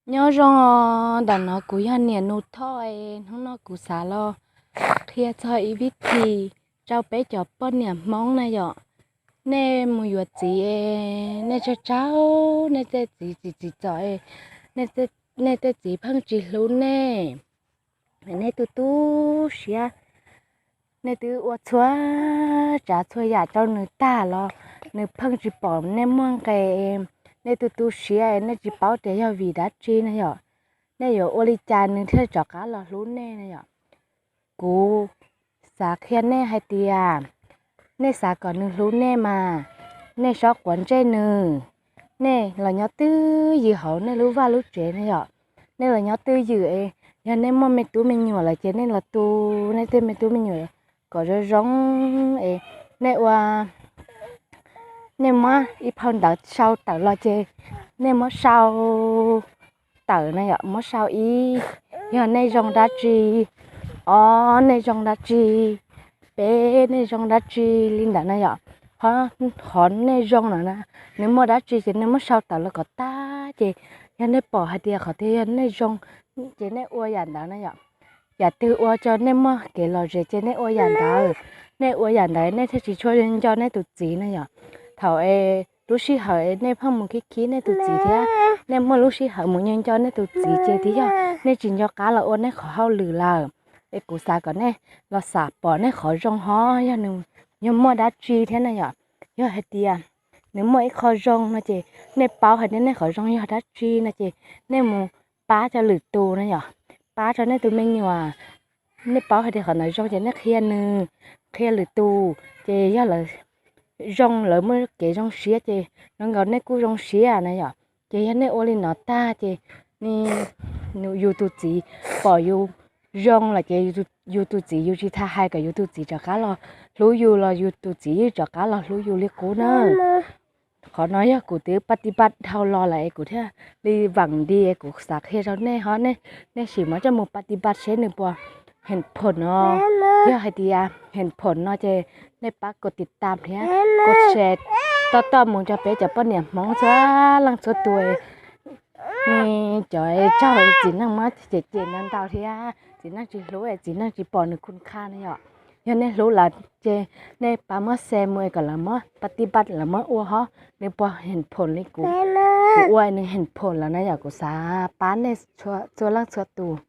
Nyob zoo os, ntawm no kuv yog niam Nus Thoj es hnub no kuv xav los qhia txog ib vib thim rau peb cov poj niam Hmoob na yom. Nej mus yuav txiv es nej tsaug tsaug, nej tej txiv tsis txim txom es nej tej txiv pheej tsis hlub nej, nej tu tu siab, nej twb ua txhua tsav txhua yam rau nws tag los nws pheej tsis pom nej muaj nqis, nej tu tu siab, nej tsis paub tias yog vim dab tsi na yom. Nej yuav ua li cas nws thiaj rov qab los hlub nej na yom. Kuv xav qhia nej hais tias nej xav kom nws hlub nej mas nej txhob quav ntsej nws. Nej los nyob twj ywm hauv nej lub vaj lub tsev na yom. Nej los nyob twj ywm es yog nej muaj me tub me nyuam lawm ces nej los tu nej tej me tub me nyuam kom zoo zoo es nej ua, nej muab ib phau ntawv sau tawm los ces nej muab sau tawm na yom, muab sau ib, yog nej zoo dab tsi, ob nej zoo dab tsi, peb nej zoo dab tsi li ntawd na yom. Qhov nej zoo no na, nws muaj dab tsi ces nej muab sau tawm los kom tag ces yog nej pom hais tias qhov twg yog nej zoo ces nej ua yam ntawd na yom. Yam twg ua rau nej muaj kev lom zem ces nej ua yam ntawd. Nej ua yam ntawd nej thiaj tsis tshua nco nej tus txiv na yom. Thaum es lub sij hawm es nej pheej mus khib khib nej tus txiv thiab nej muaj lub sij hawm mus nco nco nej tus txiv ces twb yog nej tsis nco qab los ua nej qhov hauj lwm lawm. Es kuv xav kom nej los xam pom nej qhov zoo hov yog nws yog muaj dab tsi thiab na yom. Yog hais tias nws muaj ib qho zoo no ces nej paub hais tias nej qhov zoo yog dab tsi no ces nej mus pab rau lwm tus na yom, pab rau nej tus me nyuam. Nej paub hais tias qhov ntawd zoo ces nej qhia nws, qhia lwm tus, ces yog lawv zoo lawv muaj kev zoo siab ces zoo nkaus nej kuj zoo siab na yom. Ces yog nej ua li no tag ces yus tus txiv pom yus zoo lawm ces yus tus txiv yus tsis tas hais kom yus tus txiv rov qab los hlub yus los yus tus txiv yeej rov qab los hlub yus li qub na. Qhov no yog kuv twb pab tib pab dhau los lawm es kuv thiaj li vam nti es kuv xav qhia rau nej hov, nej sim muab coj mus pab tib pab seb nws puas heem phoom no. Yog hais tias heem phoom no ces nej pab kos tiv tam thiab kos share toj toj mus rau peb cov poj niam Hmoob txhua leej txhua tus. Nws cov tsaug txiv neej muab cem cem ntau ntau thiab txiv neej tsis hlub es txiv neej tsis pom nws khun kha na yom. Yog nej hlub lawm ces nej pab muab share mus es kom lawv muab pab tib pab lawv muab ua hov, nws puas heem phoom li kuv, kuv ua nws heem phoom lawm na yom. Kuv xav pab nej txhua leej txhua tus.